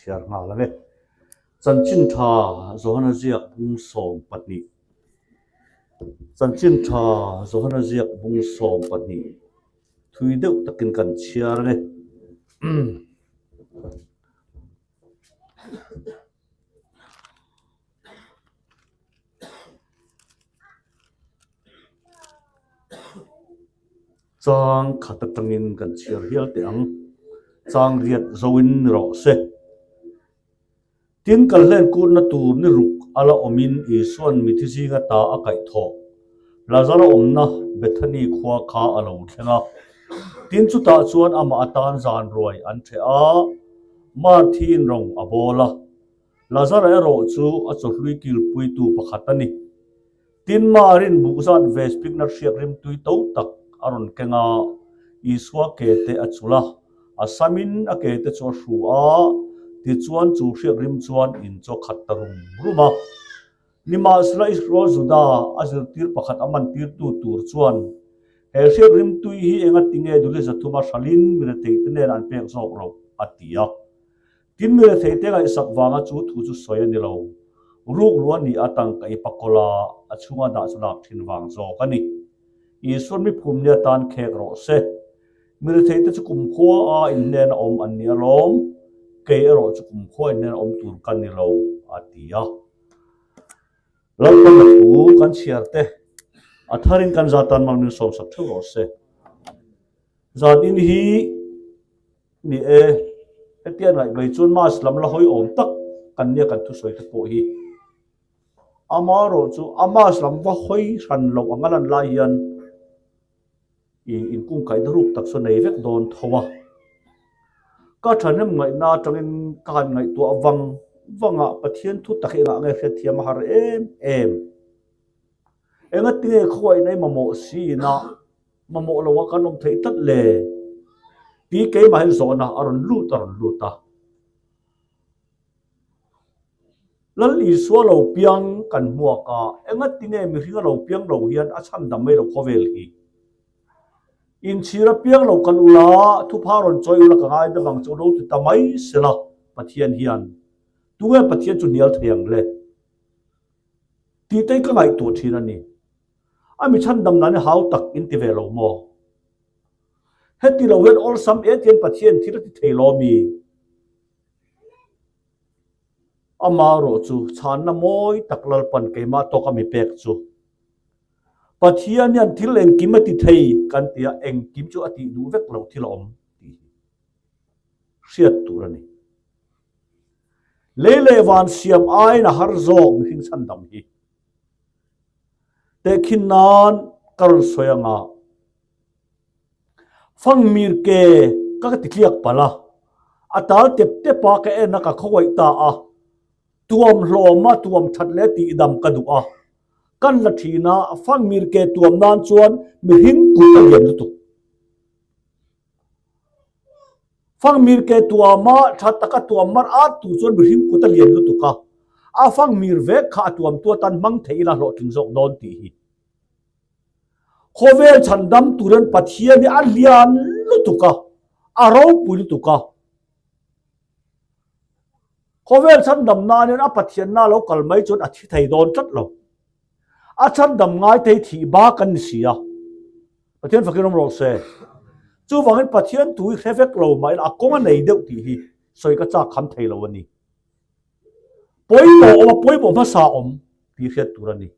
chhiar nghal ang e. Chanchin tha Johana ziak bung 12 Chanchin tha Johana ziak bung 12 thui deuh takin kan chhiar ang e. Chang khat atangin kan chhiar hial teh ang. Chang riat zoin ni rawh se. Tin, kan hlen kurna tur ni ruk a la awmin Isua'n mithi zinga ta a kaihthawh Lazara awmna Bethany khua kha a lo thleng a. Tin, chutah chuan amah atan zan ruai an ṭheh a, Marthiin rawng a bawl a. Lazara erawh chu a chawhlui kilpuitu pakhat a ni. Tin, Marin bukzat ve spikna hriak rimtui to tak a rawn keng a, Isua ke te a chul a, a samin a ke te chu a hru a, tichuan chu hriak rim chuan in chu a khat ta rum rum a. Nimahsela Israel Juda a zirtir pakhat a mantirtu tur chuan he hriak rimtui hi engatinge duli zathuma hralin miretheite nen an pek zawk loh a ti a. Tin, miretheite ngaihsak vanga chu thu chu sawi a ni lo. Rukru a nih a tangka i pakawl a, a chhunga dah chu lak thin vang zawk a ni. Isuan miphum nia tan khek rawh se. Miretheite chu kumkhua a inhnen a awm an ni alawm, kei erawh chu kumkhua inhnen a awm tur ka ni lo, a ti a. Lalpana thu kan chhiar te a tharin kan za tan mal min sawmsak theuh rawh se. Zan in hi Ni e, hetia ngaih mai chuan Mass lam la hawi awm tak kan nia kan thusawi te pawh hi. Amaherawh chu a Mass lam va hawi hran loh anga lan lai hian i inkungkaihna ruk tak chu a nei vek dawn tho a. Ka thahnem ngaihna atangin ka han ngaihtuah vang vang a, Pathian thu tak hi engah nge hriatthiam a har em em. Engatinge khawngaihna i mamawh siin a Mamawh lo a kan awm theih tlat le? Ti keimahin zawhna a rawn lut a rawn lut a. Lal Isua lo piang kan hmuak a, engatinge mihring a lo piang lo hian a chhan dam mai lo khawvel hi? Inchhir a piang lo kan ula, thupha rawn chawi ula ka ngai deuh ang chu lo ti ta mai sela Pathian hian. Tunge Pathian chu hnial thei ang le? Tih te ka ngaihtuah thin a ni. A mi chhandam dan hi hau tak in ti ve lo maw? Heti lo hian awlsam et hian Pathian thil a ti thei lo mi? Amaherawh chu chhanna mawi tak Lalpan keimah tawka mi pek chu Pathian hian thil engkim a ti thei kan ti a, engkim chu a tih duh vek loh thil a awm tih hi hriat tur a ni. Lei leh van siam aiin a har zawk mihring chhandam hi. Tehkhin nan ka rawn sawi ang a, Fangmir ke ka ka ti tliak palh a, a tal tep tep a ka en a ka khawngaih ta a, tuam hlawm a tuam that leh tihdam ka duh a, kan la thin a, Fangmir ke tuam nan chuan mihring kut a lian lutuk. Fangmir ke tuama tha taka tuam mar at tu chuan mihring kut a lian lutuk a, a fangmir vek kha a tuamtu atan hmang thei ila hlawhtling zawk dawn tih hi. Khawvel chhandam turin Pathian hi a lian lutuk a, a ropui lutuk a. Khawvel chhandam nan hian a Pathianna lo kal mai chuan a thi thei dawn tlat lo. A chhandam ngai thei thih bak an ni si a. Pathian fakin awm rawh se. Chuvangin Pathian thu hi hre vek lo mah ila a kawng a nei deuh tih hi sawi ka chak kham thei lo a ni. Pawimawh awm a, pawimawh hmasa awm tih hriat tur a ni.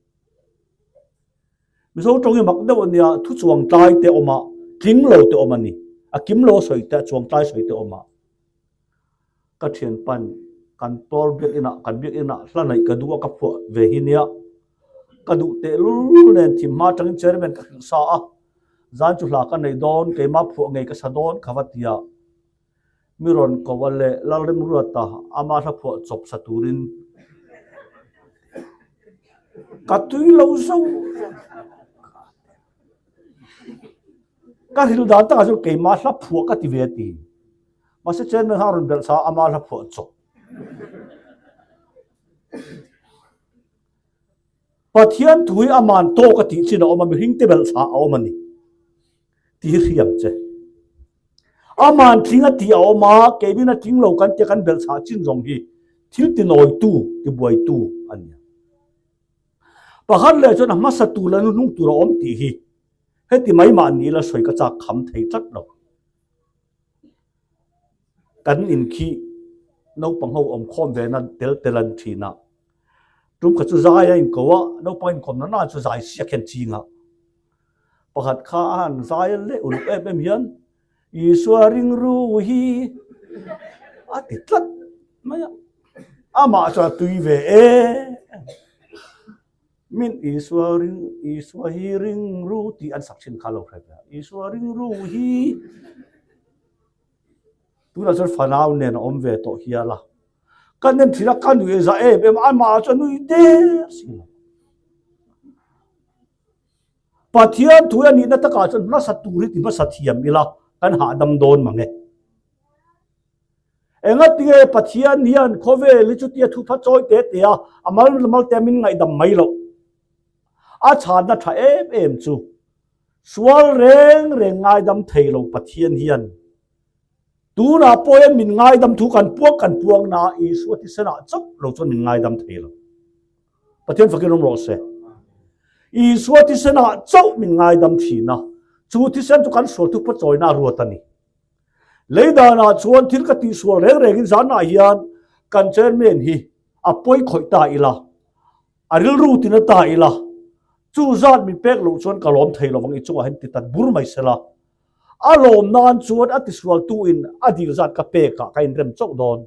Mizo tawng hi mak deuh a nia, thu chuang tlai te awm a, tling lo te awm a ni. A kim lo a sawi te, a chuang tlai sawi te awm a. Ka thianpan kan pawl biakinah kan biakinah hla naih ka duh a ka phuah ve hi nia. Ka duh tehlul nen thim hma atangin chairman ka hrilh sa a, zan chu hla ka nei dawn, keimah phuah ngei ka sa dawn kha va tia. Mi rawn ko a leh Lalremruata ama hla phuah chawp sa turin ka tui lo zo. Ka hrilh dan takah chuan keimah hla phuah ka ti ve a ti. Mahse chairman kha a rawn belh sa a, ama hla phuah chawp. Pathian thu hi aman tawk a tih chin a awm a, mihring te belh thla a awm a ni tih hi hriam che. Aman tling a tih a awm a, keinin a tling lo kan tia kan belh chhah chin zawng hi thil tinawitu, tibuaitu a ni a. Pakhat leh chuan a hmasa tur leh hnuhnung tur a awm tih hi heti mai mah ni ila sawi ka chak kham thei tlat lo. Kan inkhih naupang ho awm khawm ve na tel tel an thin a, tum kha chu zai a inko a, naupang inkawm na na chu zai siak hian ching a, pakhat kha a han zai leh uluk em em hian Isua ringru hi a ti tlat mai a, amah chuan a tui ve e. Min Isua ring Isua hi ringru tih an sak thin kha lo hre ve a. Isua ringru hi tunah chuan fanau nen a awm ve tawh hial a. Ka nem thin a, ka nui za em em a, amah chuan nui der si lo. Pathian thu a nihna takah chuan hmasa tur hi ti hmasa thiam ila kan hahdam dawn mang e. Engatinge Pathian hian khawvel hi chutia thupha chawi te te a, a mal mal te min ngaihdam mai loh. A chhanna tha em em chu sual reng reng ngaidam thei lo Pathian hian tunah pawh hian min ngaidam thu kan puang kan puang na Isua thisenah chauh lo chuan min ngaidam thei lo. Pathian fakin awm rawh se. Isua thisenah chauh min ngaidam thin a, chu thisen chu kan sual thupha chawina a ruat a ni. Lei danah chuan thil ka tihsual reng rengin zanah hian kan chairman hi a pawi khawih ta ila, a rilru tina ta ila, chu zat min pek loh chuan ka lawm thei lovang i chungah hian ti tat bur mai sela. A lawm nan chuan a tisualtuin a dil zat ka pekah ka inrem chauh dawn.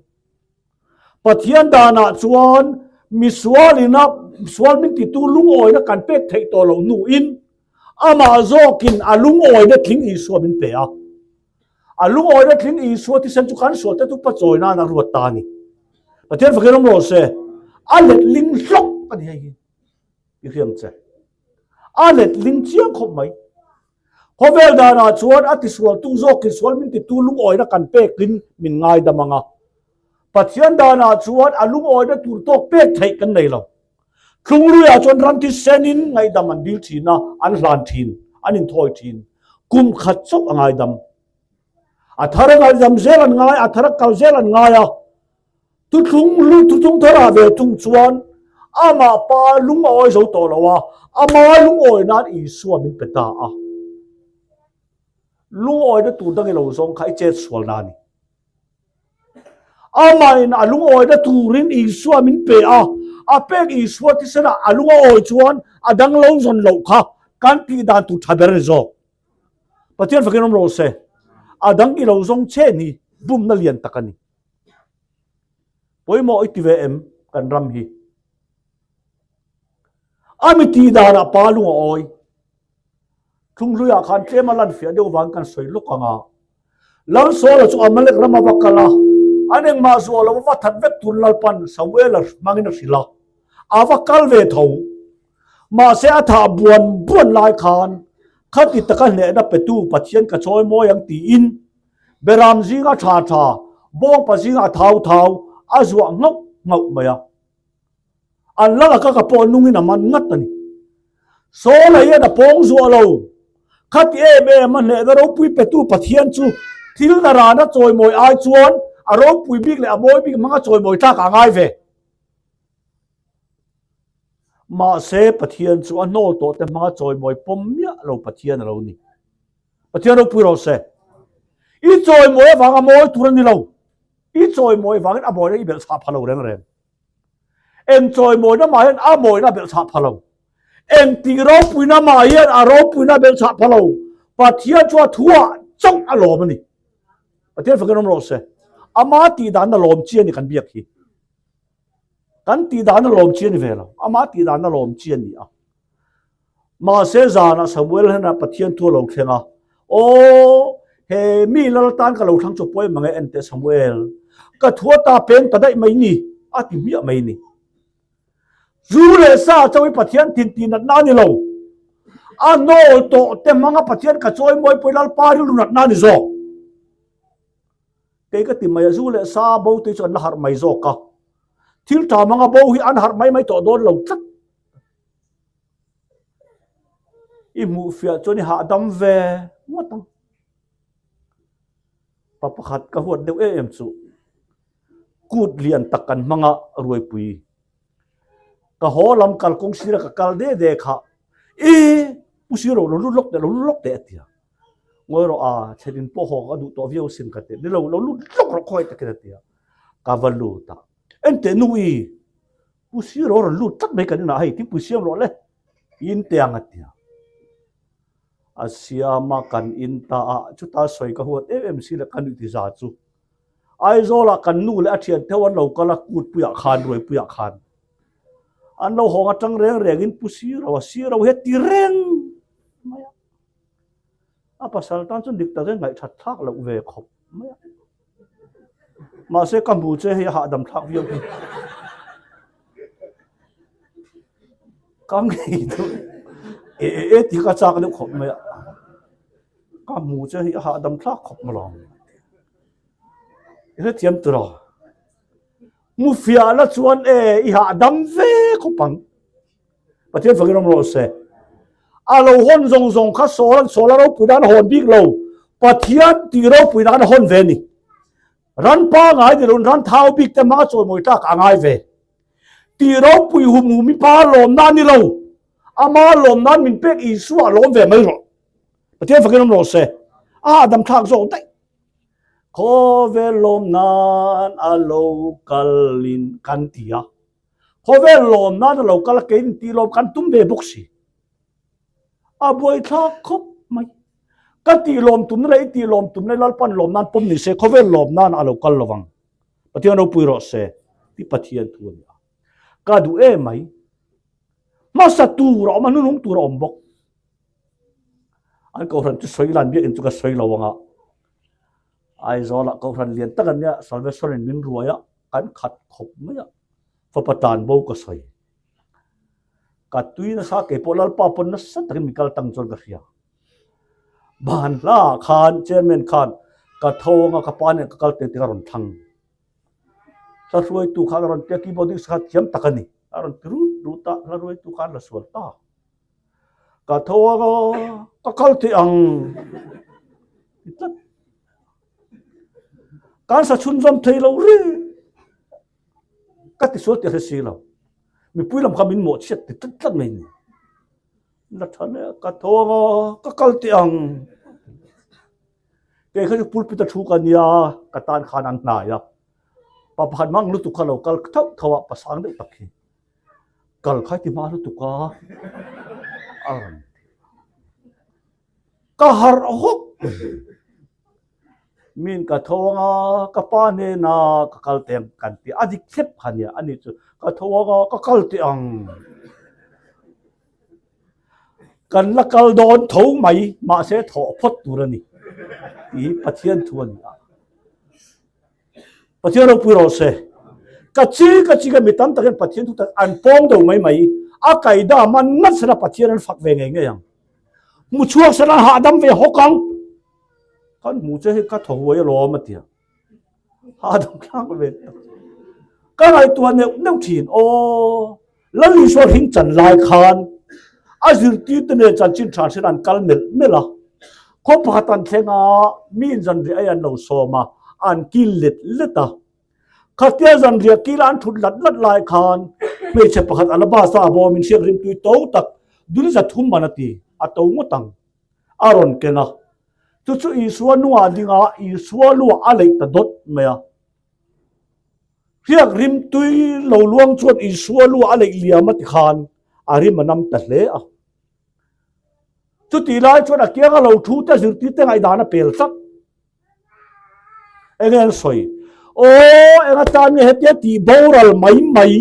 Pathian danah chuan misualina sual min titu lungawina kan pek theih tawh loh hnuin amah zawkin a lungawina tling Isua min pe a. A lungawina tling Isua thisen chu kan sualte chu pachawi nan a ruat ta a ni. Pathian fakin awm rawh se, a letling hlawk a ni hei hi. I hriam che. A letling chiang khawp mai. Khawvel danah chuan a tisualtu zawkin sual min titu lungawina kan pekin min ngaidam ang a. Pathian danah chuan a lungawina tur tawk pek theih kan nei lo. Thlungluiah chuan ram thisenin ngaihdam an dil thin a, an hlan thin, an inthawi thin. Kum khat chauh a ngaidam. A thar a ngaihdam zel an ngai, a thar a kal zel an ngai a. Thuthlung lu thuthlung tharah ve thung chuan amah pa lung a awi zo tawh lo a, ama lungawi nan Isua min pe ta a. Lungawina tur dang i lo zawng kha i chet sual na a ni. Amahin a lungawina turin Isua min pe a, a pek Isua thisenah a lung a awi chuan a dang lo zawn loh kha kan tih dan tur tha ber a ni zawk. Pathian fakin awm rawh se, a dang i lo zawng chen hi bumna lian tak a ni. Pawimawh i ti ve em kan ram hi? A mi tih danah pa lung a awi. Thlunghluiah khan tlem a lan fiah deuh vang kan sawi lawk ang a. Lalsawla chu Amalek ram a va kal a, an engmah zuah lo a va that vek tur Lalpan Samuela hmangin a hrilh a, a va kal ve tho. Mahse a thah buan buan lai khan khati taka hnehna petu Pathian ka chawi mawi ang tiin Beram zinga tha tha, bawngpa zinga thau thau a zuah nghauh nghauh mai a. An lal a ka ka pawh nungin a man ngat a ni. Saula hian a pawng zuah lo. Khati em em a hnehna ropui petu Pathian chu thil na rana chawimawi ai chuan a ropui bik leh a mawi bik hmanga chawimawi tlak a ngai ve. Mahse Pathian chu a hnawl tawh te hmanga chawimawi pawm miah lo Pathian a lo ni. Pathian ropui rawh se. I chawimawi avanga mawi tur a ni lo. I chawimawi vangin a mawina i belh chhah pha lo reng reng. Eng chawimawina mah hian a mawina belh chhah pha lo. Eng tih ropuina mah hian a ropuina belh chhah pha lo. Pathian chu a thuah chauh a lawm a ni. Pathian fakin awm rawh se. Ama tih dan a lawm chi a ni kan biak hi. Kan tih dan a lawm chi a ni ve lo. Ama tih dan a lawm chi a ni a. Mahse zanah Samuel hnenah Pathian thu a lo thleng a, Aw, he mi lal tan ka lo thlang chu pawi mang e, enteh Samuel, ka thu ata peng ta daih mai ni, a ti hmiah mai ni. Zu leh sa chawi Pathian thin tih natna a ni lo. A nawl tawh te hmanga Pathian ka chawi mawi pawi Lalpa rilru natna a ni zawk. Kei ka ti mai a, zu leh sa bo te chu an la harh mai zawk a. Thil tha hmanga bo hi an harh mai mai tawh dawn lo tlat. I hmuh fiah chuan i hahdam ve ngawt ang. Pa pakhat ka huat deuh em em chu kut lian tak kan hmang a ruaipui. Ka haw lam kalkawng sira ka kal de de kha e pu siro lo lut lawk teh lo lut lawk teh a ti a. Ngawi rawh a thlenin pawh haw ka duh tawh viau sin ka ti ni lo lo lut lawk rawh khawi takin a ti a. Ka va lut a enteh nu i pu siro rawn lut tlat mai kan inah hei thingpui siam rawh le in te ang a ti a. A siama kan in ta a chuta sawi ka huat em em si le ka nuih ti za chu. Aizawlah kan nu leh a thian theuh an lo kal a, kutpuiah khan, ruaipuiah khan. An lo hawng atang reng rengin Pu Siro a, Siro hi a ti reng mai a. A pasal tan chuan dik tak hian ngaihthat thlak loh ve khawp mai a. Mahse ka hmu che hei a hahdam thlak viau hi. Ka ngei deuh e e e tih ka chak deuh khawp mai a. Ka hmu che hi a hahdam thlak khawp mai lo. I hrethiam tur a. Mu fiah la chuan e i hahdam ve khawp ang. Pathian fakin awm rawh se. A lo hawn zawng zawng kha sawl an sawl a ropui nan a hawn bik lo. Pathian tih ropui nan a hawn ve a ni. Ran pangai ni loin ran thau bik te hmanga chawimawi tlak a ngai ve. Tih ropui hum hum hi pa lawm nan ni lo. Ama lawm nan min pek Isua lawm ve mai rawh. Pathian fakin awm rawh se. A hahdam thlak zawk daih. Khawvel lawm nan a lo kalin kan ti a. Khawvel lawm nan a lo kal a kei in tih lawm kan tum ve bawk si. A buaithlak khawp mai. Ka tih lawm tumna leh i tih lawm tumna Lalpan lawm nan pawm ni se khawvel lawm nan a lo kal lo vang. Pathian ropui rawh se tih Pathian thu a ni a. Ka duh em mai. Hmasa tur a awm a, hnunung tur a awm bawk. An kohhran chu sawi lan biakinn chu ka sawi lo ang a. Aizawlah kohhran lian tak an nia, Salvation in min ruai a, kan khat khawp mai a, fapa tan bo ka sawi. Ka tui nasa kei pawh Lalpa pawn nasa takin mi kal tang chuan ka hria. Ban hla khan chairman khan ka tho anga ka pa nen ka kal teh teh a rawn thlang. Hla hruaitu khan a rawn tia keyboardist kha thiam tak a ni. A rawn ti rut rut a, hla hruaitu khan la sual ta. Ka tho anga ka kal thei ang ti tlat. Kan sa chhunzawm thei lo reng. Ka ti sual tih a hre si lo. Mipui lam kha min mawhchhiat ti tlat tlat mai ni. La tha hle a, ka tho anga ka kal teh ang. Kei kha chu pulpit a thu ka nia, ka tan khan an hnai a. Pa pakhat mang lutuk kha lo kal thauh thauh a, pasang deuh tak hi. Kal khai ti hma lutuk a, a rawn ti. Ka harh hawk. Min ka tho anga ka pa hnena ka kal teh ang kan ti a dik thlep kha nia ani chu ka tho anga ka kal teh ang. Kan la kal dawn tho mai mahse thawh phawt tur a ni tih Pathian thu a ni a. Pathian ropui rawh se. Ka chi ka chi ka mi tam takin Pathian thu tak an pawng deuh mai mai. A kaida man ngat sela Pathian an fak ve ngei ngei ang. Hmu chhuak sela an hahdam ve hawk ang. Kan hmu che hi ka thaw huai alawm a tia. Hahdam thlak ve tak. Ka ngaihtuah neuh neuh thin. Aw Lal Isua hring chan lai khan a zirtirte nen chanchin tha hriat an kal melh melh a. Khaw pakhat an thleng a, miin zanriah ei an lo sawm a, an kil let let a. Khatia zanriah kila an thut lat lat lai khan hmeichhe pakhat alabasta a bawmin hriak rimtui to tak dul za thum man a ti, a to ngawt ang a rawn ken a. Chu chu Isua nungah dingah Isua luah a leih ta dawt mai a. Hriak rimtui lo luang chuan Isua lu a leih liam a ti khan a rim a nam ta hle a. Chutih lai chuan a kianga lo thu te zirtirte ngaihdan a pel tlat. Enge an sawi? Aw, eng atan nge hetia tih boral mai mai?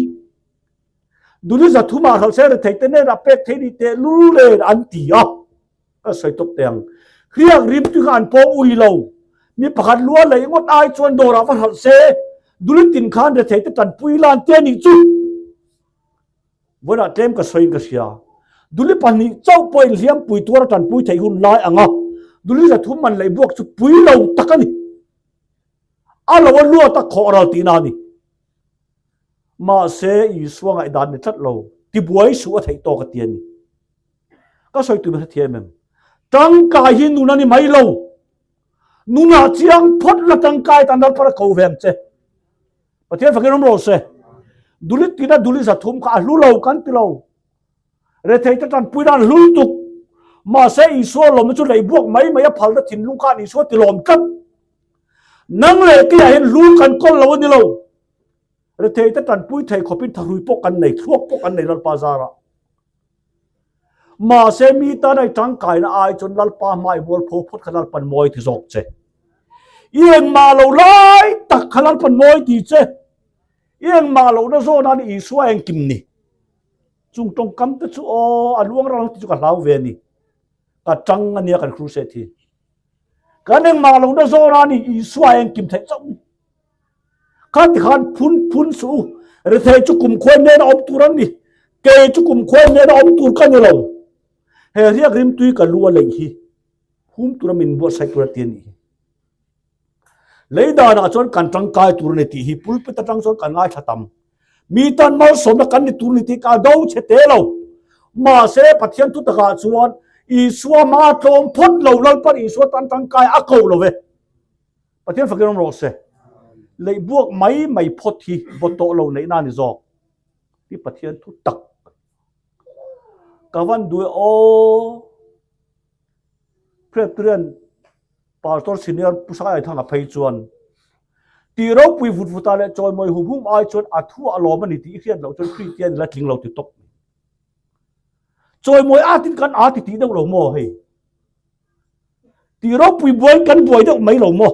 Duli zathumah hralh se retheite hnenah pek thei ni teh lul nen an ti a. Ka sawi tawp teh ang. Hriak rimtui kha an pawng ui lo. Mi pakhat lua lei ngawt ai chuan dawrah va hralh se, duli tin khan rethei te tanpui lan te anih chu. Vawiinah tlem ka sawiin ka hria. Duli pahnih chauh pawhin hliampui tuara tanpui theih hun lai anga duli 300 man lei buak chu pui lo tak a ni. A lo a luat a khawh ral tihna a ni. Mahse Isua ngaihdan ni tlat lo, tibuai suh a theih tawk a ti a ni. Ka sawi tum hrethiam em? Tangkai hi nun a ni mai lo. Nunah chiang phawt la tangkai tan Lalpa a ko ve ang che. Pathian fakin awm rawh se. Dulit tina duli 300 kha a hlu lo kan ti lo. Rethei te tanpui dan hlu tuk. Mahse Isua lawmna chu lei buak mai mai a phalna thinlung khan Isua ti lawm tlat. Nang leh keiah hian hlu kan kawl lo a ni lo. Rethei te tanpui thei khawpin thahrui pawh kan nei, thluak pawh kan nei Lalpa zarah. Mahse mi tan ai tangkaina ai chuan Lalpa hmai mualpho phawt kha Lalpan mawi ti zawk che. I engmah lo lai tak kha Lalpan mawi ti che. I engmah lohna zawn a ni Isua engkim ni. Chung tawngkam te chu aw a luang ral ti chu ka hlau ve a ni. Ka tang a nia kan crusade hi. Kan engmah lohna zawn a ni Isua engkim theih chauh ni. Kha ti khan phun phun suh u, rethei chu kumkhuai nena awm tur an ni, kei chu kumkhuai nena awm tur ka ni lo. He riak rimtui ka lu a leih hi hum tura min buatsaih tur a ti a nih hi. Lei danah chuan kan tangkai tur a ni tih hi pulpit atang chuan kan ngaithla tam. Mi tan malsawmna kan ni tur a ni tih ka do chhe te lo. Mahse Pathian thu takah chuan Isua hma tlawm phawt lo Lalpan Isua tan tangkai a ko lo ve. Pathian fakin awm rawh se. Leih buak mai mai phawt hi vaw tawh lo neihna a ni zawk. Hi Pathian thu tak. Ka van duh e aw. Presbyterian Pastor Senior Pu Sai Aithanga phei chuan tih ropui vut vuta leh chawimawi hum hum ai chuan a thu a lawm a ni tih i hriat loh chuan Kristian la tling lo ti tawp. Chawimawi atin kan a ti tih deuh lo maw hei. Tih ropui buai kan buai deuh mai lo maw?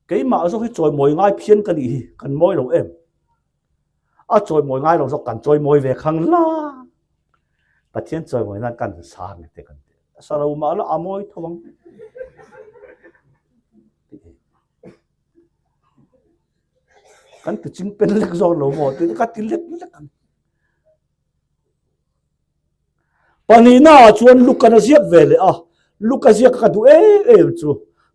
Keimah zawk hi chawimawi ngai phian ka nih hi, kan mawi lo em? A chawimawi ngai lo zawk kan chawimawi ve khang la. Pathian chawimawi nan kan sa nge te kan ti. Sa lo mah la a mawi tho ang. Kan ti ching pen lek zawk lo maw? Ti ka ti lek lek ang. Pahnihna ah chuan Lukan a ziak ve leh a, Luka ziak ka duh em em chu.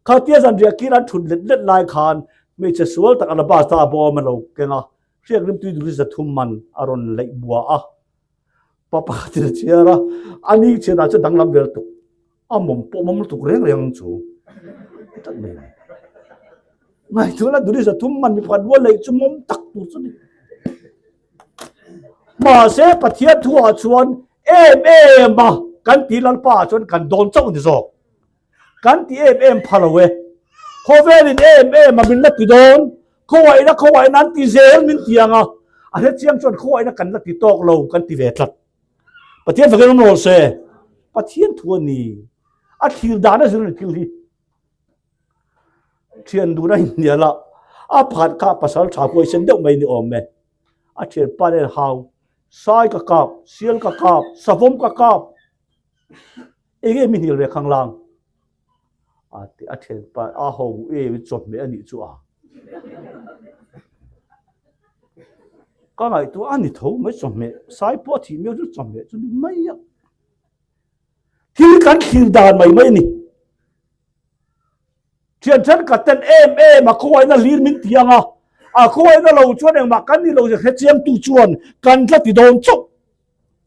Khatia zanriah kir an thut let let lai khan hmeichhe sual tak alabasta bawm a lo keng a, hriak rimtui duri 300 man a rawn leih bua a. Pa pakhatin a chhiar a, a ni chhiatah chuan danglam vel tuk, a mawm pawh mawm lutuk reng reng ang chu. Tlat mai a ni. Ngaihtuahna duri 300 man mi pakhat rual leih chu mawm tak tur chu a ni. Mahse Pathian thuah chuan em em a kan ti Lalpa ah chuan kan dawn chauh ni zawk. Kan ti em em pha lo e. Khawvelin em em a min la ti dawn, khawaihna khawaihna an ti zel min ti ang a, a hrechiang chuan khawaihna kan la ti tawk lo kan ti ve tlat. Pathian fakin awm rawh se. Pathian thu a ni. A thlir dan a zir a ni thil hi. Thian dun a inhnial a, a pakhat kha pasal tha huaisen deuh mai ni awm e. A thianpa nen hau, sai ka kap, sial ka kap, savawm ka kap, eng nge mi hnial ve khang lang? A ti a thianpa a ho em i chawhmeh a nih chu a. Ka ngaihtuah a ni tho mai chawhmeh, sai pawh a thih miau chu chawhmeh chu ni mai a. Thil kan thlir dan mai mai a ni. Thian thenkhat ten em em a khawaihna hlir min ti ang a, a khawaihna lo chuan engmah kan ni lo hre chiangtu chuan kan tla ti dawn chauh.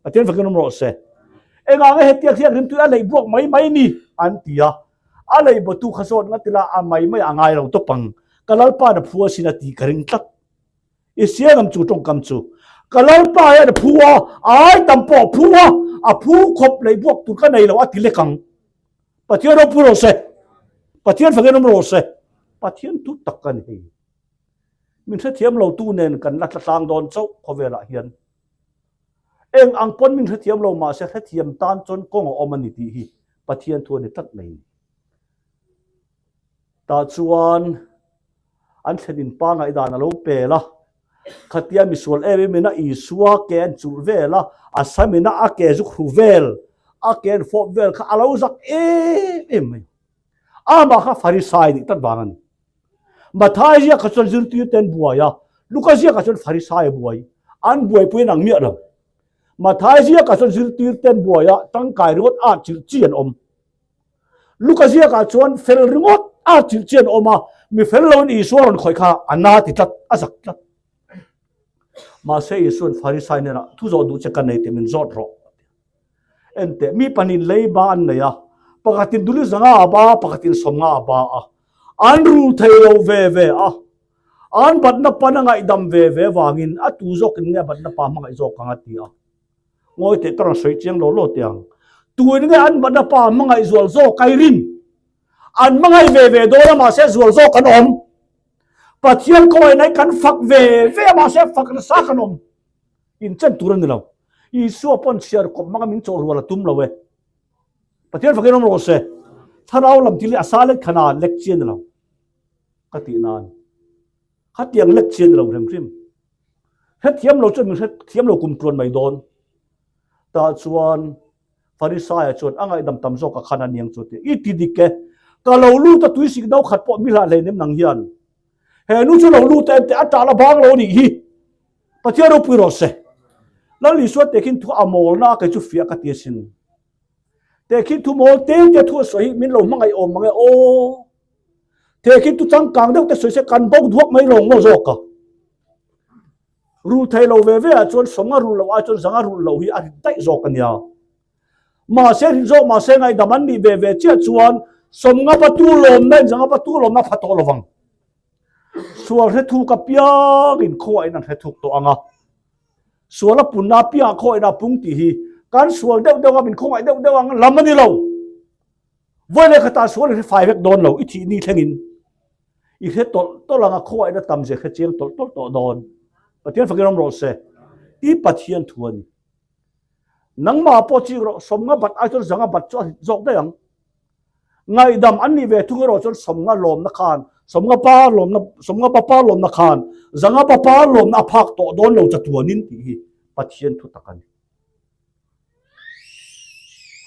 Pathian fakin awm rawh se. Engah nge hetiang hian rimtui a leih buak mai mai ni an ti a. A leih bawtu kha zawt ngat ila a mai mai a ngai lo tawp ang. Ka Lalpa'n a phu asin a tih ka ring tlat. I siangam chu tawngkam chu ka Lalpa hian a phu a, a ai tam pawh a phu a, a phu khawp leih buak tur ka nei lo a ti lek ang. Pathian ropui rawh se. Pathian fakin awm rawh se. Pathian thu tak a ni hei. Min hrethiam lo tu nen kan la tlatlang dawn chauh khawvelah hian. Eng ang pawn min hrethiam lo mahse hrethiam tan chuan kawng a awm a ni tih hi Pathian thu a ni tlat mai ni. Tah chuan an thlenin pa ngaihdan a lo pel a, khatia misual em em ina Isua ke an chulh vel a, a sam ina a ke zuk hru vel, a ke an fawp vel kha a lo zak em em mai. Amah kha Farisai nih tlat vang a ni. Mathai ziakah chuan zirtirte an buai a, Luka ziakah chuan Farisai a buai. An buaipui an ang miah lo. Mathai ziakah chuan zirtirte an buai a, tangkai ringawt a chilh chi an awm. Luka ziakah chuan fel ringawt a chilh chian awm a, mi fel loin Isua rawn khawih kha a na ti tlat, a zak tlat. Mahse Isua'n Farisai hnenah, Thu zawh duh che ka nei tih min zawt rawh, a ti. Enteh, mi pahnihin leiba an nei a, Pakhatin duli 500 a ba a, pakhatin 50 a ba a. An rul thei lo ve ve a. An batna pan a ngaihdam ve ve vangin a tu zawkin nge a batna pa hmangaih zawk ang a ti a. Ngawi teh ka rawn sawi chiang lo lo teh ang. Tuin nge an batna pa hmangaih zual zawk ai rin? An hmangaih ve ve dawn a mahse zual zawk an awm. Pathian kawngaihnai kan fak ve ve a mahse fak nasa kan awm. Inchen tur a ni lo. Isua pawn chhiar kawp hmanga min chawh rual a tum lo e. Pathian fakin awm rawh se. Thlarau lam thil hi a sa lek khan a lek chi a ni lo. Ka tih nan. Khatiang lek chi a ni lo hrim hrim. Hrethiam lo chuan min hrethiam lo kum tluan mai dawn. Tah chuan Farisaia chuan a ngaihdam tam zawk a khan a niang chu a ti. I ti dik e. Ka lo lut a tuisik no khat pawh mi hlah hleinem nang hian. He nu chu lo lut em teh a tah la bang lo a nih hi. Pathian ropui rawh se. Lal Isua tehkhin thu a mawlna a kei chu fiah ka ti asin. Tehkhin thu mawl te te thu a sawi hi min lo hmangaih awm mang e aw. Tehkhin thu changkang deuh te sawi se kan bo duak mai lawng maw zawk a. Rul thei lo ve ve ah chuan 50 rul loh ai chuan 500 rul loh hi a rit daih zawk a nia. Mahse rit zawk mahse ngaihdam an nih ve ve chiah chuan 50 patu lawmna in 500 patu lawmna a pha tawh lovang. Sual hre thuk apiangin khuain an hre thuk tawh ang a. Sual a punna apiangah khuain a pung tih hi kan sual deuh deuh a, min khawngaih deuh deuh ang lam a ni lo. Vawi leh khatah sual i hre fai vek dawn lo, i thih ni thlengin i hre tawlh tawlh ang a, khuain a tam zia hre chiang tawlh tawlh tawh dawn. Pathian fakin awm rawh se. I Pathian thu a ni. Nangmah pawh chik rawh, 50 bat ai chuan 500 bat chu a hlit zawk daih ang. Ngaihdam an nih ve thung erawh chuan 50 lawmna khan, 50 pa lawmna, 50 pa pa lawmna khan, 500 pa pa lawmna a phak tawh dawn lo chatuanin tih hi Pathian thu tak a ni.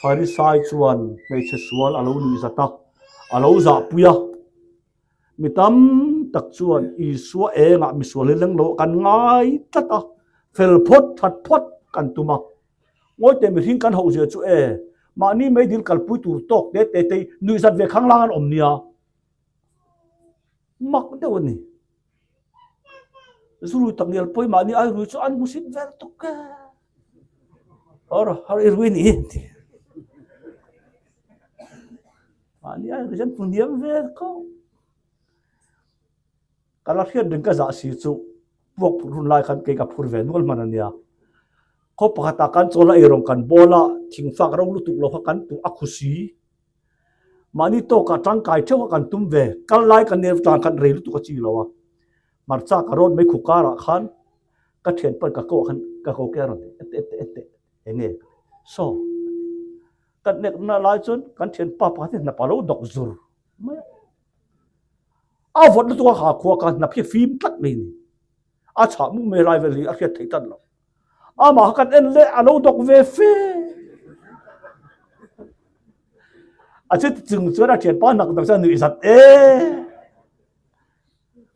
Farisai chuan hmeichhe sual a lo nuih zat a, a lo zahpui a. Mi tam tak chuan Isua engah misual hi leng lo kan ngai tlat a, fel phawt, that phawt kan tum a. Ngawi teh mihring kan hauh zia chu e, mahni meidil kalpui tur tawk te te te nuihzat ve khanglang an awm nia. Mak deuh a ni. Zurui tak ngial pawi mahni ai rui chu an hmusit vel tuk e. Har har i rui ni ti. Mahni ai rui chuan hmu hniam vel khawp. Ka la hriat reng ka zah si chu puak phurh hun lai khan kei ka phur ve nual hman a nia. Khaw pakhatah kan chawl a eirawng kan bawl a, thingfak ro lutuk lo kha kan tuh a khu si. Mahni tawkah tangkai theuh kha kan tum ve, kal lai kan ner tlang khan rei lutuk a chi lo a. Hmarcha ka rawt mai khu karah khan ka thianpan ka ko ah khan ka ko ke a rawn ti ette ette ette eng nge ka ti saw a ti. Kan nekna lai chuan kan thianpa pakhat hi hnap a lo dawk zur mai a. A vawt lutuk a ha khua ka hnap hi fim tlat mai ni. A chhah muk mai lai vel hi a hriat theih tlat lo. Amah kha kan en leh a lo dawk ve fe. A che chung chuan a thianpa hnak dawk chuan nuih zat e.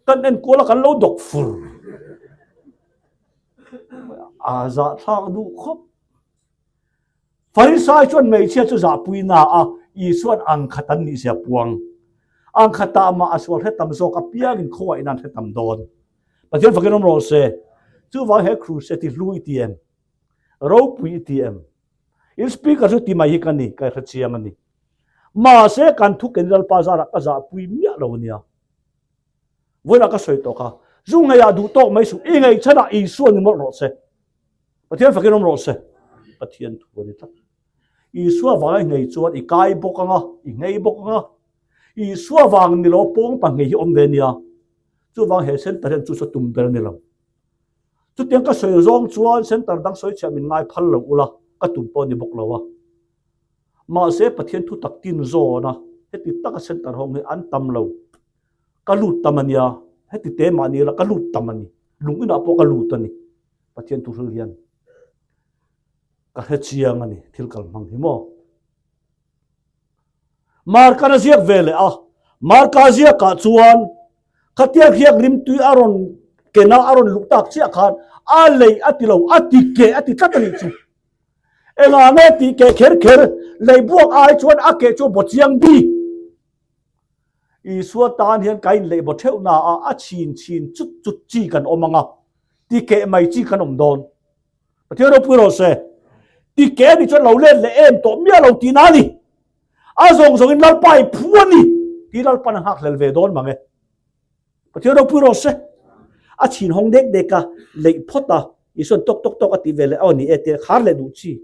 Kan en kual a kan lo dawk fur. A zahthlak duh khawp. Farisai chuan hmeichhia chu zahpui na a, Isua'n ang khat an nih zia puang. Ang khatah mah a sual hre tam zawk apiangin khawngaihna an hre tam dawn. Pathian fakin awm rawh se. Chuvang he crusade hi hlu i ti em? Ropui i ti em? In speaker chu ti mai hi ka ni, ka hre chiang a ni. Mahse kan thu ken Lalpa zarah ka zahpui miah lo a nia. Vawilah ka sawi tawh kha, zu ngeiah duh tawk mai suh, i ngaihchhanah Isua ni mawlh rawh se. Pathian fakin awm rawh se. Pathian thu a ni tlat. Isua vanga i nghei chuan i kai bawk ang a, i nghei bawk ang a. Isua vang ni lo pawng pa nghei hi awm ve nia. Chuvang he center hian chu chu tum ber a ni lo. Chutiang ka sawi zawng chuan center dang sawi chhiah min ngai phal lo ula, ka tum pawh a ni bawk lo a. Mahse Pathian thu tak tin zawn a, heti taka center hawng hi an tam lo. Ka lut tam a nia, heti te mah ni ila ka lut tam a ni. Lung inah pawh ka lut a ni. Pathian thu hril hian ka hre chiang a ni thil kal hmang hi maw. Markan a ziak ve leh a, Marka ziakah chuan khatiang hiak rimtui a rawn kena a rawn luh tak chiah khan a lei a ti lo, a ti keh a ti tlat a nih chu. Engah nge tih keh kher kher, lei buak ai chuan a keh chu a baw chiang bik. Isua tan hian ka inleih baw theuh na a, a chhin chhin chut chut chi kan awm ang a, ti keh mai chi kan awm dawn. Pathian ropui rawh se. Ti keh a nih chuan lo let leh em tawh miah lo tihna a ni. A zawng zawngin Lalpa i phu a ni tih Lalpan a nghakhlel ve dawn mang e. Pathian ropui rawh se. A chhin hawng dek dek a, leih phawt a, Isuan tawk tawk tawk a tih ve leh aw ni e tia khar leh duh chi.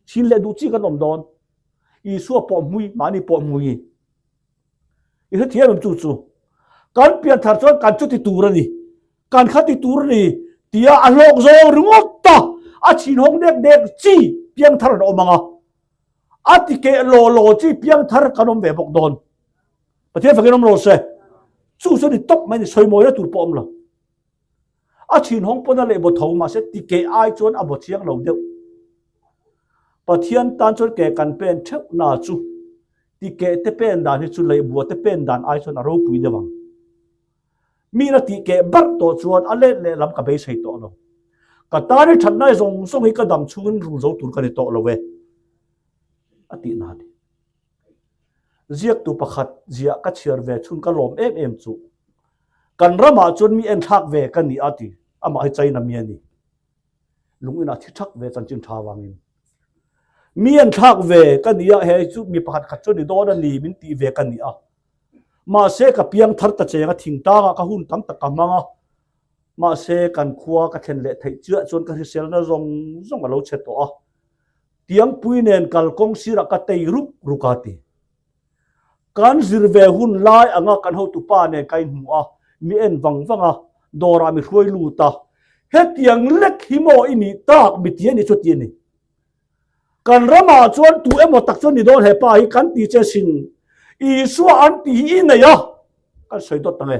Chhin leh duh chi kan awm dawn. Isua pawh hmui, mahni pawh hmui. I hrethiam em chu chu? Kan pian thar chuan kan chuti tur a ni, kan khati tur a ni tia a hlawk zawng ringawt a, a chhin hawng dek dek chi piangthar an awm ang a, a ti keh law law chi piangthar kan awm ve bawk dawn. Pathian fakin awm rawh se. Chu chu ni tawp mai ni, sawimawina tur pawh awm lo. A chhin hawng pawn a leh baw tho mahse ti keh ai chuan a baw chiang lo deuh. Pathian tan chuan ke kan pen theuh na chu ti keh te pen dan hi chu lehbua te pen dan ai chuan a ropui deuh ang. Mi na tih keh barh tawh chuan a let leh lam ka beisei tawh lo. Ka tan i thatnai zawng zawng hi ka dam chhungin rul zo tur ka ni tawh lo e a tih na ni. Ziaktu pakhat ziah ka chhiar ve chhun ka lawm em em chu kan ramah chuan mi enthlak ve ka ni a ti amah hi China mi a ni. Lung inah thi thak ve chanchin tha vangin mi enthlak ve ka ni a, he chu mi pakhat khat chu ni dawn a ni min tih ve ka ni a. Mahse ka piang thar ta cheng a thingtangah ka hun tam tak ka hmang a, mahse kan khua ka thlen leh theih chiah chuan ka hriselna zawng zawng a lo chhe tawh a. Tiangpui nen kalkawng sirah ka tei ruk ruk a ti. Kan zir ve hun lai anga kan hotupa nen ka inhmu a, mi en vang vang a, dawrah mi hruai lut a. Hetiang lek hi maw i nih tak mi ti a ni chu ti a ni. Kan ramah chuan tu emaw tak chuan ni dawn he pa hi kan ti che sin. Isua an ti hi i nei a, kan sawi dawt ang e.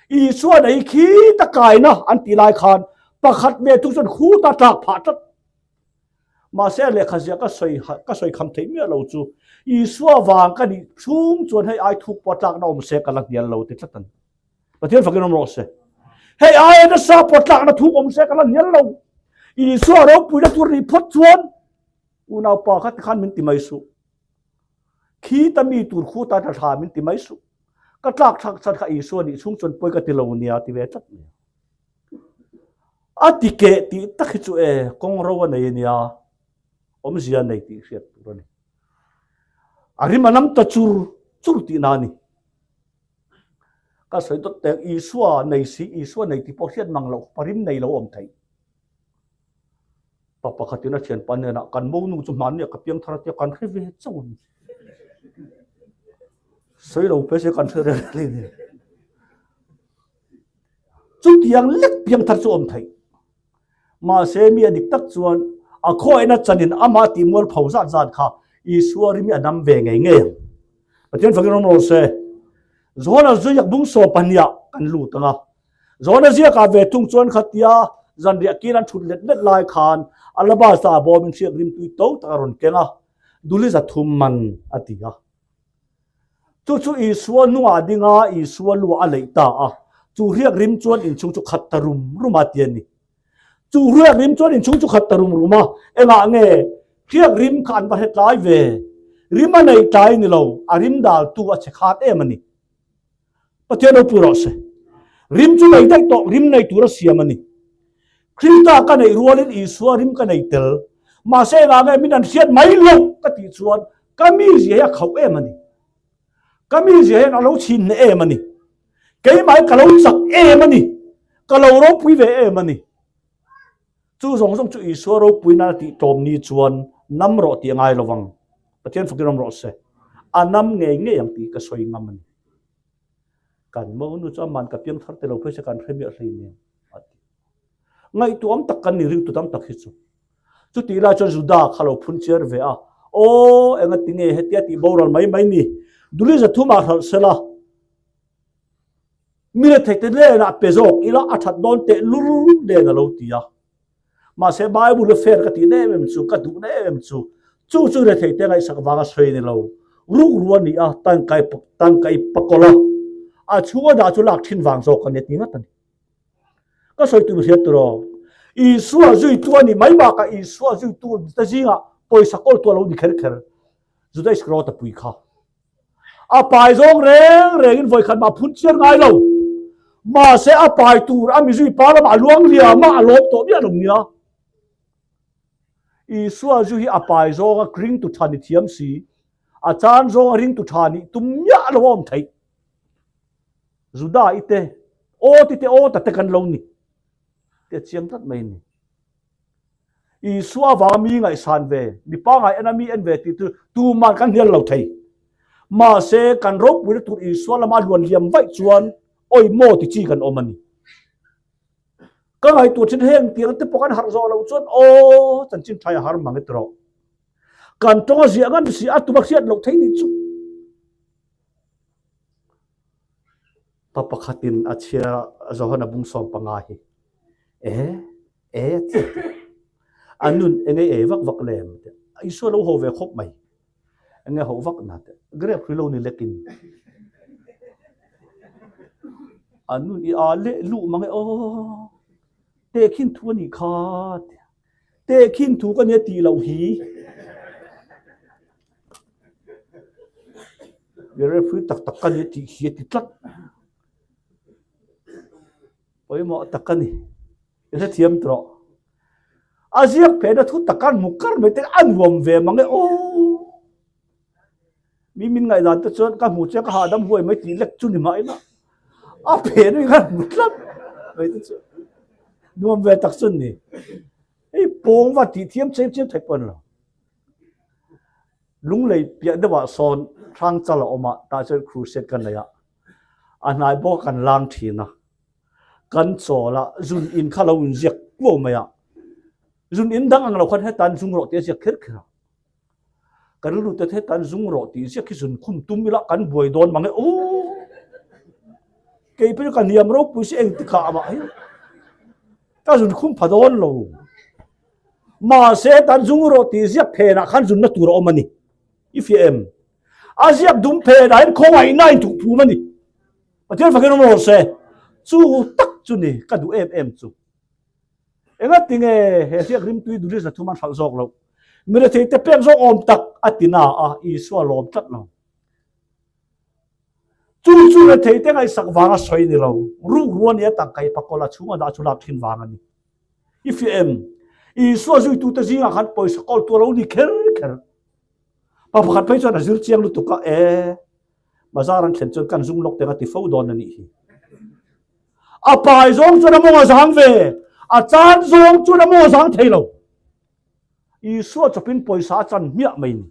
Isua nei khi ta kaina an tih lai khan pakhat ve thung chuan khuta tlak phah tlat. Mahse a lehkha ziah ka sawi ka sawi kham theih miah lo chu Isua vang ka nih chhung chuan hei ai thuk pawh tlakna awm se ka la hnial lo ti tlat a ni. Pathian fakin awm rawh se. Hei aia nasa pawh tlakna thuk awm se ka la hnial lo. Isua ropuina tur nih phawt chuan unaupa kha tikhan min ti mai suh. Khi ta mi tur khu ta tha min ti mai suh. Ka tlak thlak chhan kha Isua nih chhung chuan pawi ka ti lo nia ti ve tlat mai. A ti keh tih tak hi chu e, kawng ro a nei a nia, awmzia a nei tih hriat tur a ni. A rim a nam ta chur chur tihna a ni. Ka sawi dawt teng, Isua nei si, Isua nei tih pawh hriat mang loh khawpa rim nei lo awm theih. Pa pakhatin a thianpa hnenah, Kan monu chu hmanni ah ka piang thar a tia, kan hre ve chauh a ni. Sawi lo pe se kan hre reng reng a ni. Chutiang lek piang thar chu awm theih. Mahse mi a dik tak chuan a khawiahna chanin amah tih mual pho zat zat kha Isua rim hi a dam ve ngei ngei ang. Pathian fakin awm rawh se. Johana ziak bung 12 ah kan lut ang a. Johana ziakah ve thung chuan khatia zanriah kil an thut let let lai khan alabasta bawmin hriak rim tui to tak a rawn keng a, duli 300 man a ti a. Chu chu Isua hnungah a ding a, Isua luah a leih ta a. Chu hriak rim chuan inchhung chu khat ta rum rum a ti a ni. Chu hriak rim chuan inchhung chu khat ta rum rum a, engah nge hriak rim kha an va hre tlai ve? Rim a nei tlai ni lo, a rim daltu a che khat em a ni. Pathian ropui rawh se. Rim chu nei daih tawh, rim nei tur a siam a ni. Krista ka neih rualin Isua rim ka nei tel. Mahse engah nge min an hriat mai loh ka tih chuan ka mizia hi a khauh em a ni. Ka mizia hian a lo chhin hneh em a ni. Keimah hi ka lo chak em a ni. Ka lo ropui ve em a ni. Chu zawng zawng chu Isua ropui nana tih tlawm ni chuan nam rawh tih a ngai lo vang. Pathian fakin awm rawh se. A nam ngei ngei ang tih ka sawi ngam a ni. Kan monu chu aman ka piang thar te lo phei se kan hre miah hlei nen a ti. Ngaihtuam tak kan ni ringtu tam tak hi chu. Chutih lai chuan Juda kha lo phun chiar ve a, Aw, enga ti nge hetia tih boral mai mai ni? Duli 300 ah hralh sela, mi rethei te lenah pe zawk ila a that dawn teh lul nen a lo ti a. Mahse Bible a fair ka tih na em em chu, ka duh na em em chu, chu chu rethei te ngaihsak vanga sawi a ni lo. Rukru a ni a, tangkai tangkai pakawlh a, a chhunga dah chu lak thin vang zawk a ni a ti ngat a ni. Ka sawi tur hriat tur aw. Isua zuitu a ni mai bakah Isua zuitu te zingah pawisa kawltu a lo ni kher kher. Juda Iskariota pui kha. A pai zawng reng rengin vawikhat mah phun chiar ngai lo. Mahse a pai tur a mizui pa lamah a luang liam a, a lawm tawh miah lo nia. Isua zu hi a pai zawnga kring tu tha ni thiam si. A chan zawng a ringtu tha nih tum miah lo a awm theih. Juda i te, aw ti te aw ta te kan lo ni. Te chiang tlat mai ni. Isua avanga mi ngaihsan ve, mi pangai ena mi en ve tih chu tuman kan hnial lo thei. Mahse, kan ropuina tur Isua lama a luan liam vaih chuan awi maw ti chi kan awm a ni. Ka ngaihtuah thin heng tiang te pawh kan harh zawh loh chuan aw chanchin tha i har mang e tawh. Kan tawng a ziah ngan si a tuma hriat loh thei nih chu. Pa pakhatin a chhiar a Johana bung 15 hi e e a ti a nun enge e vak vak lem te Isua lo ho ve khawp mai enge ho vak na te grep hrui lo ni lekin a nun i a leh luh mange aw tehkhin thu a nih kha te tehkhin thu ka nia tih loh hi Referee tak tak ka ni tih hi a ti tlat. Pawimawh tak a ni. I hrethiam tawh. A ziak phehna thu tak an hmu kar mai te a nuam ve mang e aw. Mi min ngaihdan te chuan ka hmu che ka hahdam huai mai tih lek chu ni mah ila. A phehna hi ka hmu tlat mai te chu. Nuam ve tak chu a ni. Hei pawng va tih thiam chem chem theih pawh a ni lo. Lunglei piah deuhah sawn Hrangchal a awm a, tah chuan crusade ka nei a, a hnai bawk kan lang thin a, kan chawl a, zun in kha lo inziak kuau mai a, zun in dang ang lo khan hetan zung rawh tih a ziak kher kher a, ka rilru te hetan zung rawh tih ziak hi zun khum tum ila kan buai dawn mang e aw, kei pawh chu ka hniam ropui si engtikah amah hi ka zun khum pha dawn lo. Mahse, tan zung rawh tih ziak phenah khan zunna tur a awm a ni. I fiah em? A ziak dum phenah hian khawngaihna a inthuk phum a ni. Pathian fakin awm rawh se. Chu tak chu ni ka duh em em chu. Engati nge he hriak rimtui Dulis Zathum an hralh zawk loh? Mi retheite pek zawk awm tak a ti na a, Isua lawm tlat lo. Chu chu retheite ngaihsak vanga sawi ni lo, rukru a nia tangka i pakawla chhunga dah chu lak thin vang a ni. I fiah em? Isua zuitute zingah khan pawisa kawltu a lo ni kher kher. Pa pakhat phei chuan a zir chiang lutuk a, E, bazar an thlen chuan kan zung lawk teng a ti fo dawn a nih hi. A pai zawng chuan a mawng a zang ve, a chan zawng chuan a mawng a zang thei lo. Isua chawpin pawisa a chan hmiah mai ni.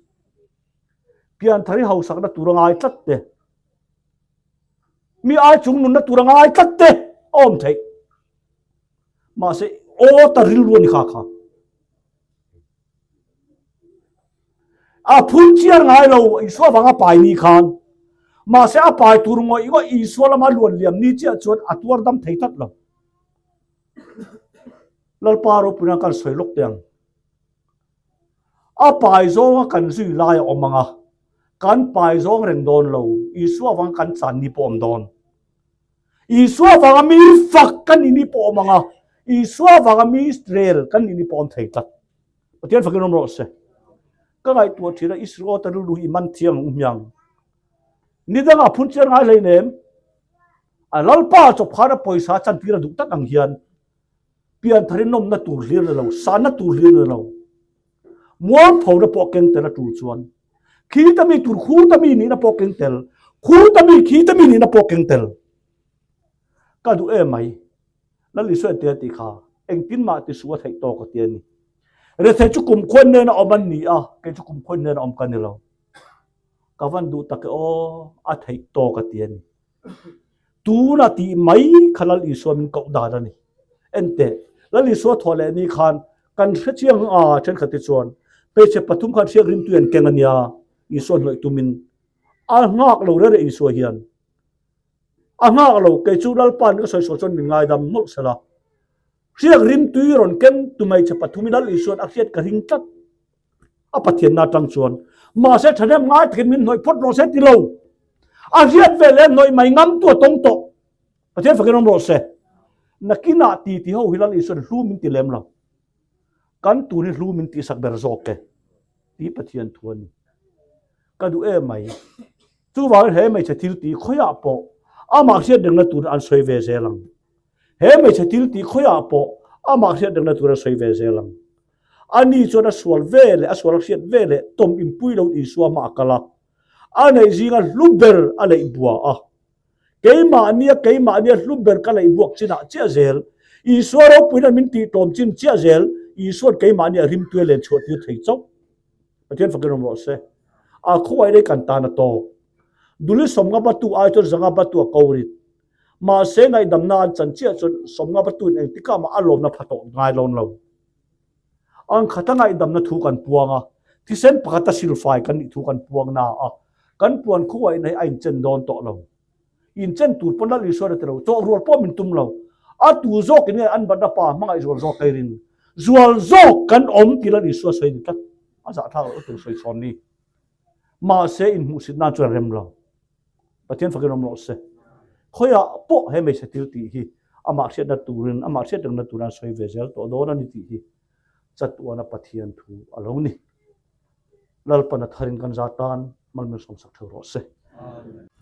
Pianthar hi hausakna tur a ngai tlat te. Mi ai chung nunna tur a ngai tlat te a awm theih. Mahse, aw ta rilru a ni kha kha. A phun chiar ngai lo Isua vanga pai ni khan. Mahse, a pai tur ngawih ngawih Isua lama luan liam ni chiah chuan a tuar dam thei tlat lo. Lalpa ropuina kan sawi lawk teh ang. A pai zawnga kan zui lai a awm ang a, kan pai zawng reng dawn lo, Isua vanga kan chan ni pawh a awm dawn. Isua vanga mi fak kan nih ni pawh awm ang a, Isua vanga mi rel kan nih ni pawh awm thei tlat. Pathian fakin awm rawh se. Ka ngaihtuah thin a, Israel ta rilru hi i man thiang ang u hmiang. Ni dangah phun chiar ngai hlei nem. A Lalpa chawp khan a pawisa chantir a duh tak ang hian piantharin nawmna tur hlir ni lo, sanna tur hlir ni lo, mualphona pawh keng tel a tul chuan Khi ta mi tur khu ta mi nihna pawh keng tel, khu ta mi khi ta mi nihna pawh keng tel. Ka duh em mai. Lal Isua tia tih kha engtin mah ti suh a theih tawk a ti a ni. Rethei chu kumkhuan nena awm an ni a, kei chu kumkhuan nena awm ka ni lo. Ka van duh tak e aw, a theih tawk a ti a ni. Tuna tih mai kha Lal Isua min koh dan a ni. Enteh, Lal Isua thawh leh ni khan kan hre chiang a, thenkhat te chuan hmeichhe pathum khan hriak rimtui an keng a nia, Isua hnawih tumin a nghak lo rere Isua hian. A nghak lo, kei chu Lalpa'n ka sawi sual chuan min ngaidam mawlh sela. Hriak rimtui rawn keng tu hmeichhe pathumin Lal Isua'n a hriat ka ring tlat. A Pathianna atang chuan mahse thahnem ngai takin min hnawih phawt rawh se ti lo. A hriat ve leh hnawih mai ngam tu a tawng tawh. Pathian fakin awm rawh se. Nakinah ti ti ho hi Lal Isuan hlu min ti lem lo. Kan tun hi hlu min tihsak ber zawk e ti Pathian thu a ni. Ka duh em mai. Chuvangin he hmeichhe thil tih khawiah pawh amah hriat rengna tur an sawi ve zel ang. He hmeichhe thil tih khawiah pawh amah hriat rengna tur an sawi ve zel ang. Ani chuan a sual ve leh a sual a hriat ve leh tawm inpui lo Isua hma a kal a. A neih zinga hlu ber a leih bua a. Keimahnia keimahnia hlu ber ka leih buak chinah chiah zel. Isua ropuina min tih tlawm chin chiah zel. Isua'n keimahnia rimtui a len chhuah tir thei chauh. Pathian fakin awm rawh se. A khuaih rei kan tan a tawk. Duli sawmnga batu ai chuan zanga batu a ko rit. Mahse ngaihdamna an chan chiah chuan sawmnga batuin engtikah mah a lawmna pha tawh ngai lawn lo. Ang khata ngaihdamna thu kan puang a, thisen pakhata silfai kan nih thu kan puang na a, kan puan khuaihna hi a inchen dawn tawh lo. Inchen tur pawn Lal Isuan a ti lo, chawh rual pawh min tum lo. A tu zawkin nge an batna pa hmangaih zual zawk ka i rin? Zual zawk kan awm ti Lal Isua sawi ni tlat. A zahthlak loh tur sawi chhawn ni. Mahse inhmuhsit nan chuan rem lo. Pathian fakin awm rawh se. Khawiah pawh he hmeichhe thil tih hi amah hriatna turin, amah hriat rengna turin an sawi ve zel tawh dawn a ni tih hi chatuana Pathian thu a lo ni. Lalpana tharin kan za tan malmin sawmsak theuh rawh se. Amen.